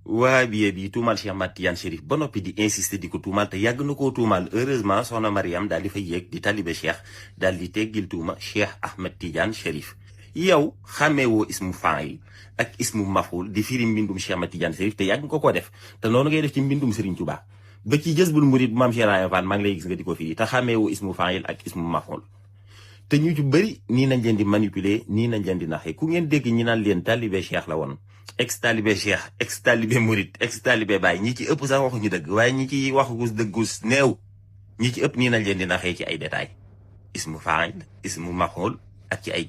wahabiya bi tuumal Cheikh Ahmad Tidiane Chérif ba noppi di insister di ko tuumal te yàgg na koo tuumal heureusement soxna Mariam daal di fay yéeg di talibé Cheikh daal di teggil tuuma Cheikh Ahmad Tidiane Chérif yow xàmmeewoo ismu faayil ak ismu maful di firi mbindum Cheikh Ahmad Tidiane Chérif te yàgg nga ko def te noonu ngay def ci mbindum Serigne Touba ba ci Jazbul Murid bu maam Cheikh Ibrahima Fall maa ngi lay gis nga di ko firi te xàmmeewoo ismu faayil ak ismu maful te ñu ci bëri nii nañ leen di manipuler nii nañ leen di naxee ku ngeen dégg ñi naan leen talibé Cheikh la woon ex talibé Cheikh ex talibé Murid ex talibé Baye ñi ci ëpp sax waxuñu dëgg waaye ñi ci waxu dëggus néew ñi ci ëpp nii nañ leen di naxee ci ay détails ismu faayil ismu maful ak ci ay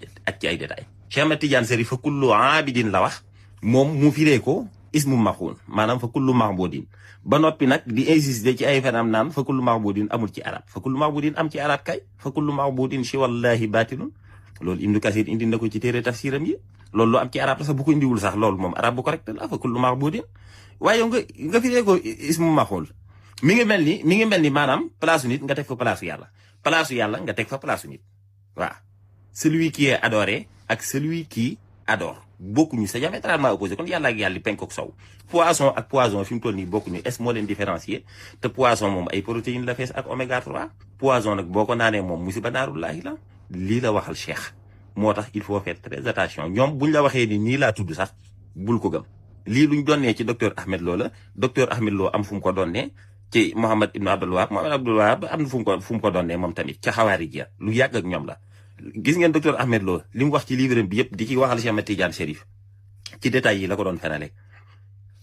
détails Cheikh Ahmad Tidiane Chérif fa kullu abidin la wax moom mu firee ko ismu maful maanaam fa kullu mahbudin ba noppi nag di insister ci ay fenam naan fa kullu mahbudin amul ci arab fa kullu mahbudin am ci arab kay fa kullu mahbudin si wallahi batilun loolu Ibnu Kasir indi na ko ci téere tafsiram yi loolu lu am ci arab la sax bu ko indiwul sax loolu moom arab bu correct la fa kullu mahbudin waaye nga firee ko ismu maful mi ngi mel ni maanaam place nit nga teg fa place yàlla nga teg fa place nit waaw celui qui est adoré ak celui qui adore bokkuñu c'est diamétralement opposé kon yàlla ak yàlla penk ak sow poisson ak poison fi mu toll nii bokkuñu est moo leen différencier te poisson moom ay protéines la fees ak oméga 3 poison nag boo ko naanee moom musiba naarullahi la lii la waxal Cheikh moo tax il faut faire très attention ñoom buñ la waxee ni nii laa tudd sax bul ko gëm lii luñ donnee ci docteur Ahmed Lo la docteur Ahmed Lo am fu mu ko donnee ci Mohamed Ibn Abdul Wahab am na fu mu ko donnee moom tamit ca xawaari ji lu yàgg ak ñoom la gis ngeen docteur Ahmed Lo li mu wax ci livre bi yëpp di ci waxal Cheikh Ahmad Tidiane Chérif ci détails yi la ko doon fenale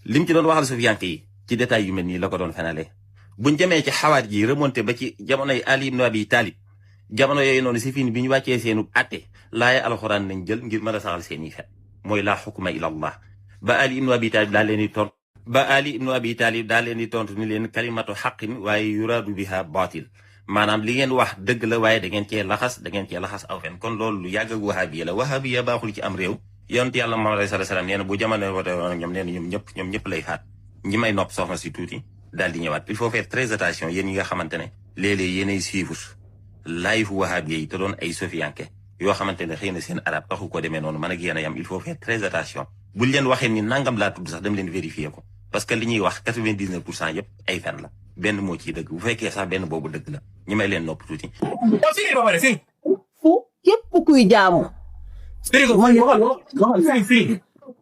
li mu ci doon waxal sufiyanke yi ci détails yu mel nii la ko doon fenale buñ demee ci xawaat ji remonté ba ci jamonoy Ali ibn Abi Talib jamono yooyu noonu si fiin bi ñu wàccee seenu atte laaya alxuraan nañ jël ngir mën a saxal seen i fet mooy laa xukma ila Allah ba Ali ibn Abi Talib daal leen di tontu ni leen kalimatu xaqin waaye yuraadu biha batil maanaam li ngeen wax dëgg la waaye da ngeen cee laxas aw fen kon loolu lu yàgg ak wahabiya la wahabiya baaxul ci am réew yonent yàlla Muhammad sallallahu alayhi wasallam nee na bu jamono wote woon ñoom nee na ñoom ñëpp lay faat ñi may nopp soxna si tuuti daal di ñëwaat il faut faire très attention yéen ñi nga xamante ne léeg-léeg yéenay suivre live wahabiya yi te doon ay sofiyanke yoo xamante ne xëy na seen arab taxu ko demee noonu man ak yéen a yam il faut faire très attention buñ leen waxee ni nangam laa tudd sax dem leen vérifier ko parce que li ñuy wax 99% yëpp ay fen la benn moo ciy dëgg bu fekkee sax benn boobu dëgg la ñi may leen nopp tuuti. fu képp kuy jaamu.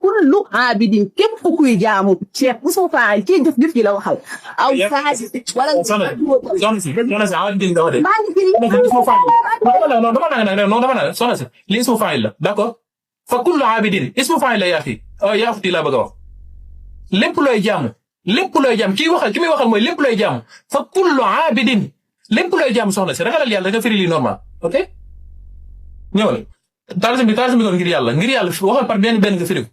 kullu abidin képp kuy jaamu. Cheikh Moussa Fall kii jëf ji la waxal. aw faasi wala. soxna si li ismu faa'il la d'accord fa kullu abidin ismu faa'il la yaa axti laa bëgg a wax lépp looy jaamu. lépp looy jaam ki muy waxal mooy lépp looy jaam fa kullu abidin lépp looy jaam soxna si ragalal yàlla nga firi li normal ok ñëwal taal bi kon ngir yàlla waxal par benn nga firi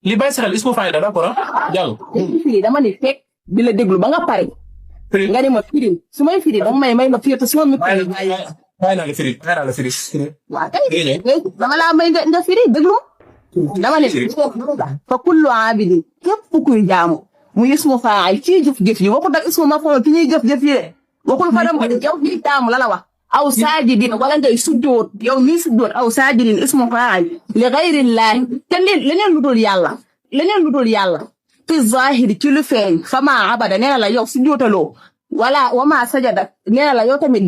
li bàyyi sa xel ismu faayda d'accord jàll dama ni fekk di la déglu ba nga pare nga ne ma firi su may firi danga may ma firi te su ma mi firi bàyyi naa la firi waaw kay dama laa may nga firi déglu dama ne fa kullu abidin képp kuy jaamu mu ismu faa'il ci jëf yi waxul ak ismu maf'ul ki ñuy jëf yi waxul fa dem yow mi taamu la wax aw saajidin wala ngay sujjoot yow mi sujjoot aw saajidin ismu faa'il li ghayrillahi te leneen lu dul yàlla fi zahiri ci lu feeñ fama abada nee na la yow sujjootaloo wala wama sajada nee na la yow tamit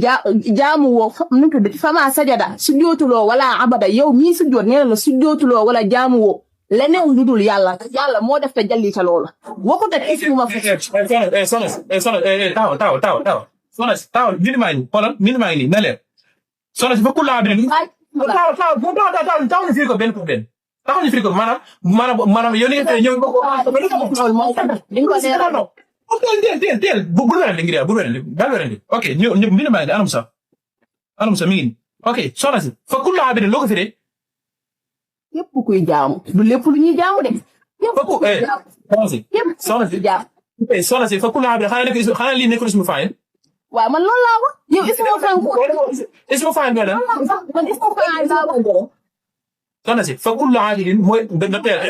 jaamu woo nu tudd fama sajada sujjootuloo wala abada yow mi sujjoot nee na la sujjootuloo wala jaamu woo leneen lu dul yàlla moo def te jallita loola waxu tak ismu ma taw minima ni na leen soxna si fa kullu abidin taw ni firi ko benn pour benn taxaw ni firi ko maanaam yow ni nga ñëw teel bu werante ngir yàlla bu werante ok ñëw minima ni anam sa mi ngi ok soxna si fa kullu abidin loo ko firee képp kuy jaamu du lépp lu ñuy jaamu de. soxna si fa kullu abidin xanaa lii nekkul ismu faa'il. waaw man loolu laa wax yow ismu faa'il. ismu faa'il nga la. man ismu faa'il laa wax. soxna si fa kullu abidin mooy da teel.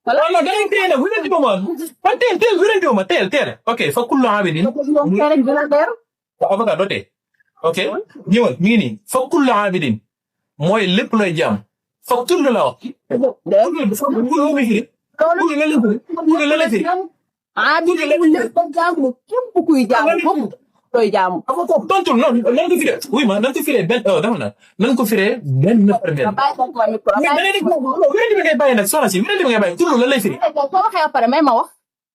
voilà da ngay teel a wérante ma teel ok fa kullu abidin. avocat doo tee. ok ñëwal mi ngi nii fa kullu abidin mooy lépp looy jaam. foog tur la wax. kullu lan lay firi kullu lan lay firi aabidin lépp jaamu képp kuy jaamu foofu koy jaamu. tontul non nan ko firee oui ma nan ko firee benn dama na nan ko firee benn par benn mais da ngay ngay bàyyi nag soxna si wérante bi ngay bàyyi kullu lan lay firi soo waxee ba pare may ma wax.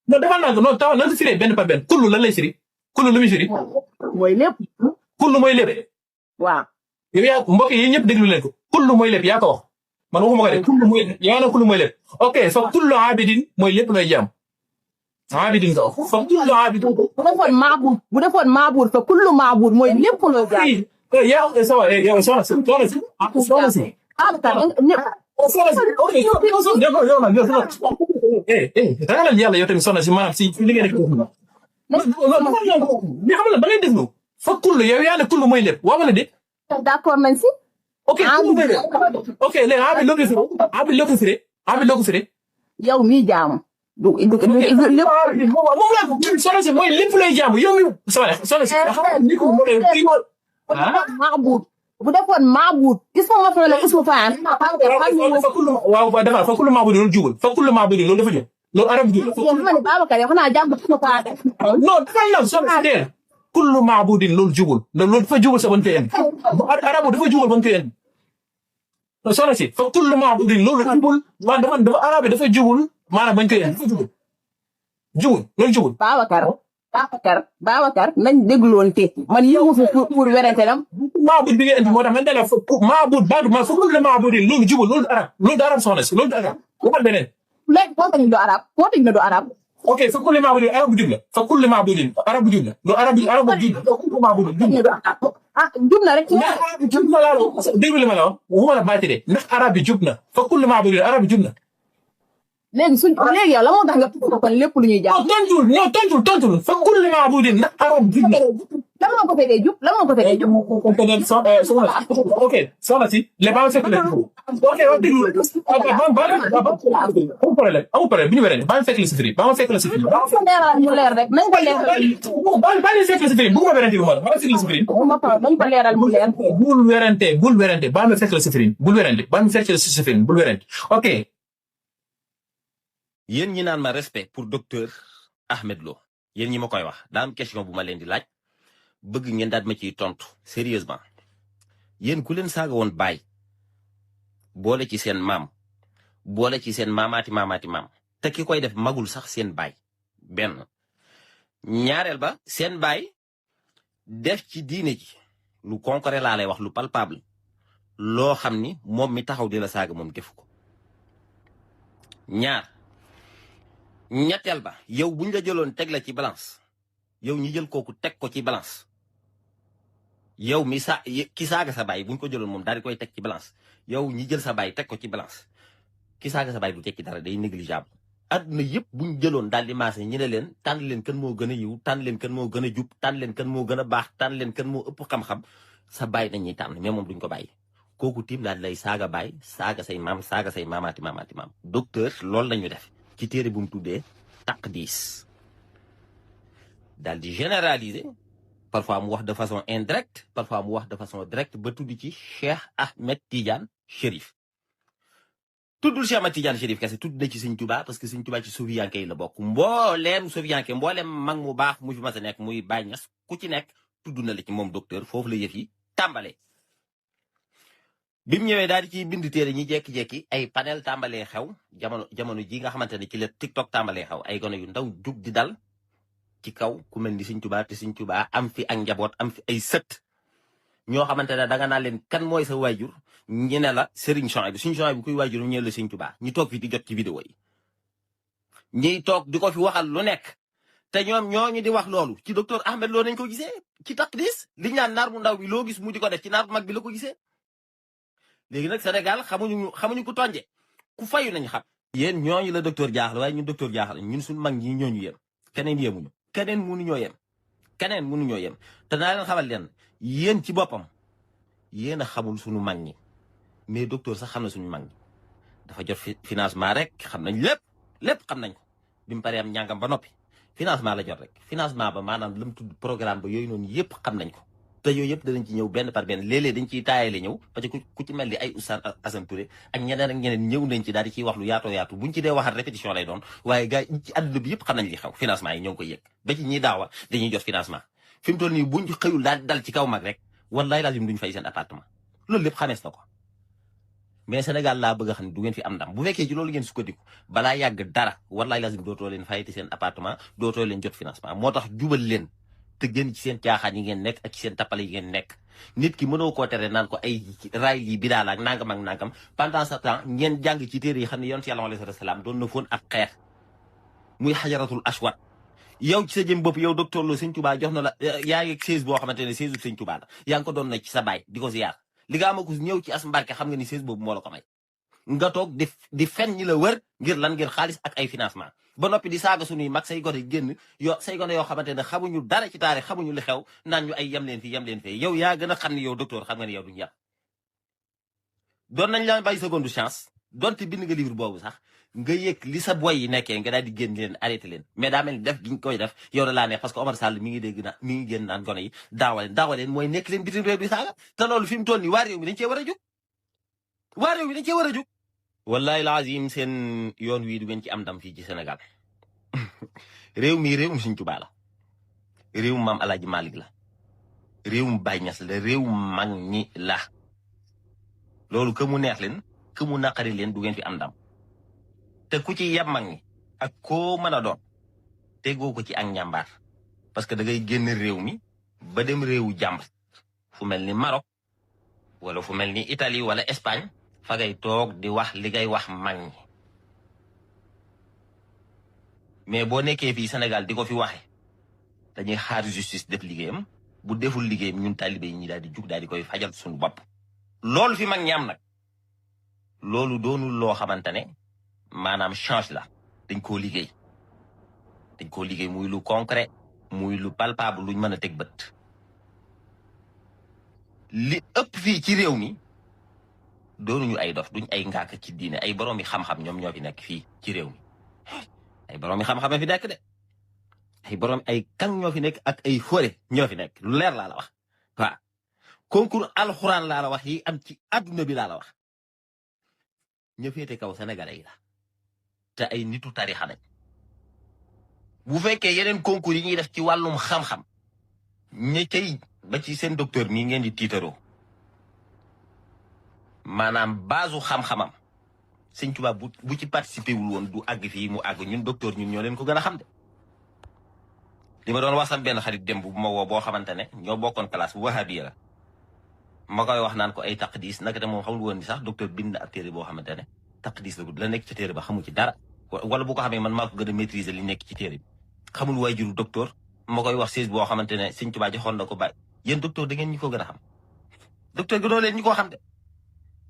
non defal naa ko non taw nan ko firee benn par benn kullu lan lay firi kullu lu muy firi mooy lépp. kullu mooy lépp waaw. yow yaa mbokk yi ñëpp déglu leen ko kullu mooy lépp yaa ko wax man waxuma ko de kullu mooy yaa na kullu mooy lépp ok fa kullu abidin mooy lépp lay jaam abidin nga wax fa kullu abidin bu defoon maabuud fa kullu maabuud mooy lépp loo jaam. yaa sa wa yow soxna si soxna si ragalal yàlla yow tamit soxna si maanaam si li ngeen nekk mais xam nga ba ngay déglu fa kullu yow yaa ne kullu mooy lépp waa wala de d'accord nañ si. ok ok léegi abi loo ko firee yow mii jaamu. lépp. moom laa ko soxna si mooy lépp lay jaamu yow mi soxna si maabuud bu defoon maabuud gis nga ma fa la ismu faan. fa kullu waaw dafa fa kullu maabuud loolu jubul fa kullu maabuud loolu dafa jub loolu arab jub Babacar yow xanaa jàng ismu faan. non dafa la soxna si dee kullu maabudin loolu jubul loolu dafa jubul sa ban koy indi arabu dafa jubul ban koy indi soxna si fa kullu maabudin loolu jubul maanaam dafa arabe dafa jubul maanaam bañ koy indi dafa jubul loolu jubul. Babacar nañ dégloon te man yëngu fi pour werante lam. maabud bi nga indi moo tax man de la maabud baatu ma fa kullu maabudin loolu jubul loolu arab soxna si loolu arab waxal beneen. léegi foo tax ñu do arab ok fa kullu maabudin arabu jub la fa kullu maabudin arabu jub la loolu arabu jub la fa kullu maabudin jub na rek. jub na laa déglu li ma la wax waxuma la baati de ndax arab bi jub na fa kullu maabudin arabu jub na. léegi yow la moo tax nga kon lépp lu ñuy jaamu. tontul fa kullu maabudin ndax arab jub na. lan moo ko fekkee jub ok soxna si les ba fekk la ok wax dëgg amul problème bu ñu weree ba ma fekk la si firi ba ma fekk la si firi ba ko leeral mu leer rek nañ ko leeral ba ma fekk la si firi bu ma werante ba ma fekk la si firi nañ ko leeral mu leer bul werante ba ma fekk la si firi bul werante ba ma fekk la si firi bul werante ok yéen ñi naan ma respect pour docteur Ahmed Lo yéen ñi ma koy wax daa am question bu ma leen di laaj bëgg ngeen daal ma ciy tontu sérieusement yéen ku leen saaga woon baay boole ci seen maam boole ci seen maamaati maam te ki koy def magul sax seen baay benn ñaareel ba seen baay def ci diine ji lu concret laa lay wax lu palpable loo xam ni moom mi taxaw di la saaga moom defu ko ñetteel ba yow buñ la jëloon teg la ci balance yow ñi jël kooku teg ko ci balance yow mi ki saaga sa baay buñ ko jëloon moom daal di koy teg ci balance yow ñi jël sa baay teg ko ci balance ki saaga sa baay du tekki dara day négligeable adduna yëpp buñ jëloon daal di maase ñi ne leen tànn leen kan moo gën a yiw tànn leen kan moo gën a jub tànn leen kan moo gën a baax tànn leen kan moo ëpp xam-xam sa baay dañuy tànn mais moom duñ ko bàyyi kooku tiim daal lay saaga baay saaga say maam saaga say maamaati maam docteur loolu lañu def ci téere bu mu tuddee taqdis daal di généraliser parfois mu wax de façon indirecte parfois mu wax de façon directe ba tudd ci Cheikh Ahmed Tidiane Chérif tuddul Cheikh Ahmed Tidiane Chérif kese tudd na ci Sëñ Tuubaa parce que Sëñ Tuubaa ci sofiyanke yi la bokk mbooleem sofiyanke mbooleem mag mu baax mu fi mas a nekk muy Baay Ñas ku ci nekk tudd na la ci moom docteur foofu la yëf yi tàmbalee bi mu ñëwee daal di ciy bind téere ñi jekki-jekki ay panel tàmbalee xew jamono ji nga xamante ne ci la TikTok tàmbalee xew ay gone yu ndaw jug di dal ci kaw ku mel ni Sëñ Tuubaa te Sëñ Tuubaa am fi ak njaboot am fi ay sët ñoo xamante ne danga naa leen kan mooy sa waajur ñi ne la Serigne Souhaïbou Serigne Souhaïbou kuy waajur ñu ne la Sëñ Tuubaa ñi toog fi di jot ci vidéo yi ñiy toog di ko fi waxal lu nekk te ñoom ñooñu di wax loolu ci docteur Ahmed Lo nañ ko gisee ci taqdis liñ naan naar bu ndaw bi loo gis mu di ko def ci naar bu mag bi la ko gisee léegi nag Sénégal xamuñu ku tonje ku fayu nañ xam yéen ñooñu la docteur jaaxal waaye ñun docteur jaaxal ñun suñu mag ñi ñooñu yem keneen yemuñu keneen mënuñoo yem te naa leen xamal leen yéen ci boppam yéen a xamul suñu mag ñi mais docteur sax xam na suñu mag ñi dafa jot financement rek xam nañ lépp xam nañ ko bi mu paree am njàngam ba noppi financement la jot rek financement ba maanaam la mu tudd programme ba yooyu noonu yëpp xam nañ ko te yooyu yëpp danañ ci ñëw benn par benn léeg-léeg dañ ciy taayale ñëw parce que ku ci mel ni ay Oustaz Assane Touré ak ñeneen ñëw nañ ci daal di ciy wax lu yaatoo yaatu buñ ci dee waxat répétition lay doon waaye gars yi ci àdduna bi yëpp xam nañ li xew financement yi ñoo ngi koy yëg ba ci ñiy daawa dañuy jot financement fi mu toll nii buñ xëyul daal dal ci kaw mag rek wallahi lazim duñ fay seen appartement loolu lépp xamees na ko mais Sénégal laa bëgg a xam ne du ngeen fi am ndam bu fekkee ci loolu ngeen sukkandiku balaa yàgg dara wallahi lazim dootoo leen fayati seen appartement dootoo leen jot financement moo tax jubal leen te génn ci seen caaxaan yi ngeen nekk ak ci seen tappale yi ngeen nekk nit ki mënoo koo tere naan ko ay raay lii bi daal ak nangam ak nangam pendant ce temps ngeen jàng ci téere yi xam ne yonent Yàlla alayhi salaam doon na foon ak xeer muy xajaratul aswad yow ci sa jëm bopp yow docteur Lo Sëñ Tuubaa jox na la yaa ngi 16 boo xamante ne 16 Sëñ Tuubaa la yaa ngi ko doon na ci sa baay di ko ziyaar li nga amagu ñëw ci as mbarke xam nga ni 16 boobu moo la ko may nga toog di fen ñi la wër ngir lan ngir xaalis ak ay financement ba noppi di saaga suñuy mag say gone génn say gone yoo xamante ne xamuñu dara ci taarix xamuñu li xew naan ñu ay yem leen fii yow yaa gën a xam ni yow docteur xam nga ni yow duñu yem doon nañ la bàyyi seconde chance donte bind nga livre boobu sax nga yëg li sa boy yi nekkee nga daal di génn leen arrêté leen mais daa mel ni def gi ñu koy def yow da laa neex parce que Omar Sall mi ngi génn naan gone yi daawaleen mooy nekk leen bitim réew di saaga te loolu fi mu toll nii waa réew mi dañ cee war a jóg wallahi lazim seen yoon wii du ngeen ci am ndam fii ci Sénégal réew mi réewum Sëñ Tuubaa la réewum maam Alaaji Malik la réewum Baay Ñas la réewum mag ñi la loolu que mu neex leen que mu naqari leen du ngeen fi am ndam te ku ci yab mag ñi ak koo mën a doon tegoo ko ci ak njàmbaar parce que da ngay génn réew mi ba dem réewu jàmbur fu mel ni Maroc wala fu mel ni Italie wala Espagne fa ngay toog di wax li ngay wax mag ñi mais boo nekkee fii Sénégal di ko fi waxe dañuy xaar justice def liggéeyam bu deful liggéeyam ñun talibé yi ñi daal di jug daal di koy fajal suñu bopp loolu fi mag ñi am nag loolu doonul loo xamante ne maanaam change la dañ koo liggéey muy lu concret muy lu palpable luñ mën a teg bët li ëpp fii ci réew mi doonuñu ay dof duñ ay ngaaka ci diine ay borom yi xam-xam ñoom ñoo fi nekk fii ci réew mi ay borom yi xam-xam fi nekk de ay borom ay kan ñoo fi nekk ak ay fóore ñoo fi nekk lu leer laa la wax waaw concours alxuraan laa la wax yi am ci adduna bi laa la wax ña féete kaw sénégalais yi la te ay nitu tarixa nañ bu fekkee yeneen concours yi ñuy def ci wàllum xam-xam ña cay ba ci seen docteur mii ngeen di tiitaroo maanaam baasu xam-xamam Sëñ Tuubaa bu ci participé wul woon du àgg fii mu àgg ñun docteur ñun ñoo leen ko gën a xam de li ma doon wax sam benn xarit démb bu ma woo boo xamante ne ñoo bokkoon classe bu wahabiya la ma koy wax naan ko ay taqdis naka te moom xamul woon ni sax docteur bind na ab téere boo xamante ne taqdis la nekk ci téere ba xamu ci dara wala bu ko xamee man maa ko gën a maîtriser li nekk ci téere bi xamul waajuru docteur ma koy wax siis boo xamante ne Sëñ Tuubaa joxoon na ko bàyyi yéen docteur da ngeen ñu ko gën a xam docteur gënoo leen ñu koo xam de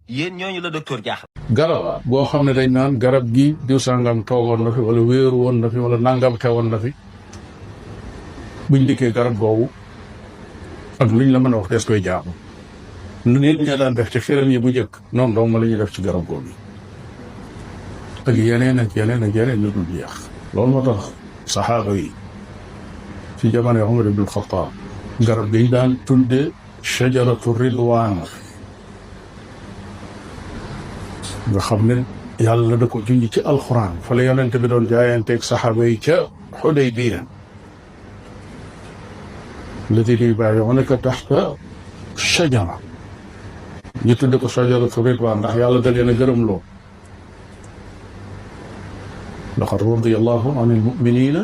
yéen ñooñu la docteur jaaxal. garab boo xam ne dañ naan garab gi diw sangam toogoon na fi wala wéeru woon na fi wala nangam xewoon na fi buñ dikkee garab googu ak luñ la mën a wax des koy jaamu lu nit ña daan def ci xeram yi bu njëkk noonu dong ma la ñuy def ci garab googu ak yeneen ak yeneen ak yeneen ñu dul jeex. loolu moo tax saxaaba yi ci jamono Umar ibn Xattaab garab giñ daan tudde shajaratu ridwaan nga xam ne yàlla da ko junj ci alxuraan fa la yonent bi doon jaayanteeg saxaaba yi ca Xudaybiya alladiina yubaayi'uunaka taxta shajara ñu tudde ko shajaratu ridwaan ndax yàlla da leen a gërëm loo laqad radiya Allaahu anil mu'miniina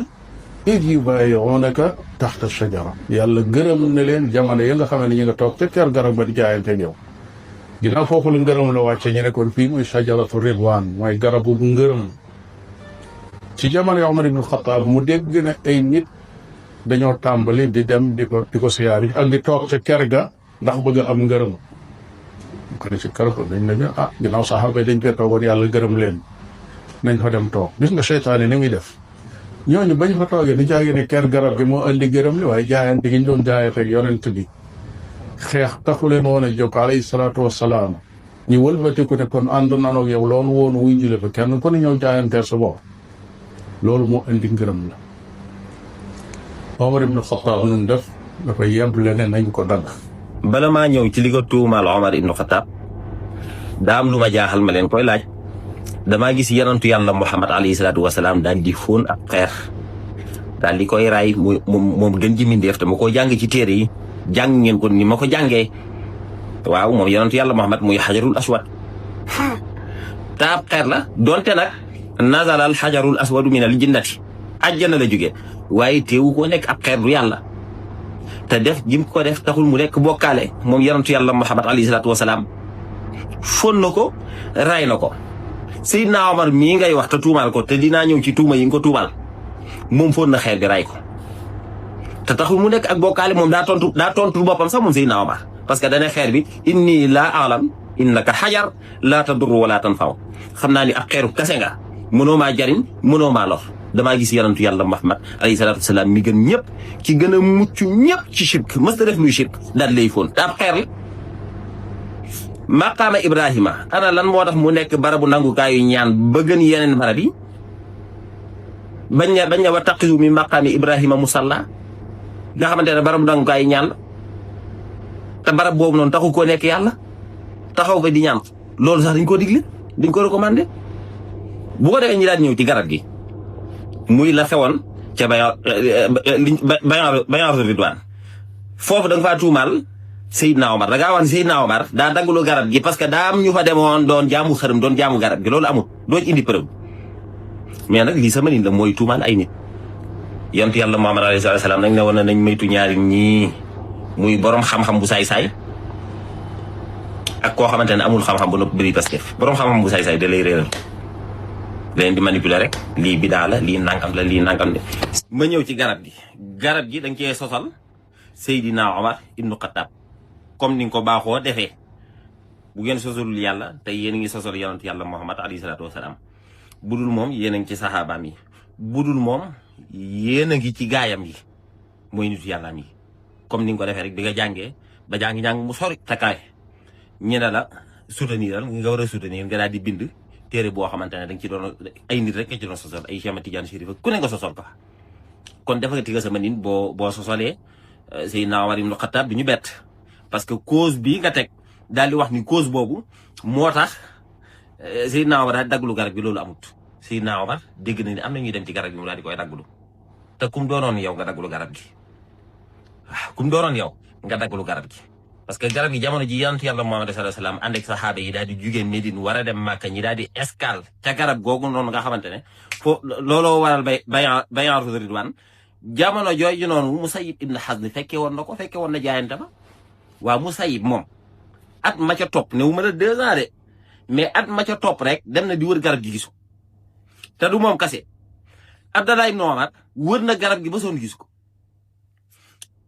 id yubaayi'uunaka taxta shajara yàlla gërëm na leen jamono yi nga xam ne ñu nga toog ca kër garab ba di jaayanteeg yow ginnaaw foofu la ngërëm la wàcce ñu ne kon fii mooy shajaratu ridwaan mooy garabu ngërëm ci jamono Umar ibn Xattaab mu dégg ne ay nit dañoo tàmbali di dem di ko siyaari ak di toog ca kër ga ndax bëgg a am ngërëm ko ne ci kër ko dañ ne ginnaaw saxaaba yi dañ fee toogoon yàlla gërëm leen nañ fa dem toog gis nga seytaane ni muy def ñooñu bañ fa toogee di jaage ne kër garab gi moo andi gërëm li waaye jaayante gi ñu doon jaayante ak yonent bi xeex taxu leen woon a jóg alayhi salaatu wassalaam ñu wëlbatiku ne kon ànd nanoog yow loolu woon wuy jule fa kenn ku ne ñëw jaayanteel sa bopp loolu moo indi ngërëm la Omar ibn Xattaab nun def dafa yemple ne nañ ko dagg. bala maa ñëw ci li ko tuumaal Omar ibnu Xataab daa am lu ma jaaxal ma leen koy laaj. damaa gis yenantu yàlla Muhammad alayhi salaatu wasalaam daal di fóon ak xeer daal di koy raay moom gën ji mindeef te ma ko jàng ci téere yi jàng ngeen ko ni ma ko jàngee waaw moom yenantu yàlla Muhammad muy xajarul aswad te ab xeer la donte nag nazalal xajarul aswadu min al jinnati àjjana la jóge waaye teewu ko nekk ab xeer du yàlla te def jim ko def taxul mu nekk bokkaale moom yenantu yàlla Muhammad alayhi salaatu wasalaam fóon na ko raay na ko. Seydina Omar mii ngay wax te tuumaal ko te dinaa ñëw ci tuuma yi nga ko tuumaal moom fóon na xeer bi ray ko te taxul mu nekk ak bokkaale moom daa tontu boppam sax moom Seydina Omar parce que dana xeer bi inni laa alam innaka xajar laa tadurru wala tanfaw xam naa ni ak xeeru kase nga mënoo maa jariñ mënoo maa lor damaa gis yanantu yàlla Muhammad alayhi salaatu wasalaam mi gën ñëpp ki gën a mucc ñëpp ci shirk mës ta def luy shirk daal lay fóon te ab xeer la maqaama Ibrahima ana lan moo tax mu nekk barabu nangukaayu ñaan ba gën yeneen barab yi bañ ne wa taqisu mi maqaami Ibrahima musalla nga xamante ne barabu nangukaayu ñaan la te barab boobu noonu taxu koo nekk yàlla taxaw fa di ñaan loolu sax dañ ko digle dañ ko recommandé bu ko defee ñi daan ñëw ci garab gi muy la xewoon ca bayaatu ridwaan foofu da nga faa tuumaal Seydina Omar da ngaa wax ne Seydina Omar daa daggaloo garab gi parce que daa am ñu fa demoon doon jaamu xërëm doon jaamu garab gi loolu amul doo ci indi preuve mais nag lii sama nit la mooy tuumaal ay nit yonent yàlla Muhammad alayhi salaam nag ne woon nañ maytu ñaari ñii muy borom xam-xam bu saay-saay ak koo xamante ne amul xam-xam bu nopp bëri Pastef borom xam-xam bu saay-saay da lay réeral leen di manipuler rek lii bidaa la lii nangam la lii nangam la. ma ñëw ci garab gi da nga cee sosal Seydina Omar ibnu Xattaab comme ni nga ko baaxoo defee bu ngeen sosalul yàlla te yéen a ngi sosal yonent yàlla Muhammad alayhi salaatu wasalaam budul moom yéen a ngi ci saxaabaam yi budul moom yéen a ngi ci gaayam yi mooy nitu yàllaam yi comme ni nga ko defee rek bi nga jàngee ba jàng mu sori takaay ñu ne la soutenir nga war a soutenir nga daal di bind téere boo xamante ne da nga ci doon ay nit rek nga ci doon sosal ay Cheikh Ahmad Tidiane Chérif ku ne nga sosal ko kon dafa tiga sama nit boo sosalee Seydina Omar ibn Khattab bi ñu bett parce que cause bii nga teg daal di wax ni cause boobu moo tax Seydina Omar daal di dagglu garab gi loolu amut Seydina Omar dégg na ni am na ñuy dem ci garab gi mu daal di koy dagglu te kum doonoon yow nga dagglu garab gi waaw kum doonoon yow nga dagglu garab gi parce que garab gi jamono ji yonent yàlla Muhammad sallallahu alayhi wasallam ànd ak saxaaba yi daal di jugee Médine war a dem Màkka ñi daal di escale ca garab googu noonu nga xamante ne foo looloo waral bayaatu ridwaan jamono jooju noonu Musayyib ibn Hazn fekke woon na jaayante ba waaw Musayyib moom at ma ca topp ne wu ma la 2 ans de mais at ma ca topp rek dem na di wër garab gi gisu te du moom kase Abdallah ibn Omar wër na garab gi ba sonn gisu ko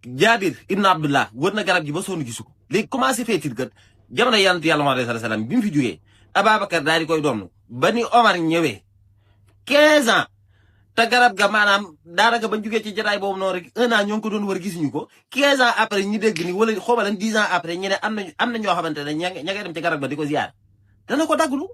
Jaabir ibn Abdullah wër na garab gi ba sonn gisu ko léegi commencé feetil kat jamono yonent yàlla Muhammad sallallahu alayhi wasallam bi mu fi jógee Ababacar daal di koy doon ba ni Omar ñëwee 15 ans te garab ga maanaam daanaka bañ jógee ci jotaay boobu noonu rek 1 an ñoo ngi ko doon wër gisuñu ko 15 ans après ñi dégg ni wala xaw ma lan 10 ans après ñu ne am na ñoo xamante ne ña ngay dem ci garab ba di ko ziar dana ko dagglu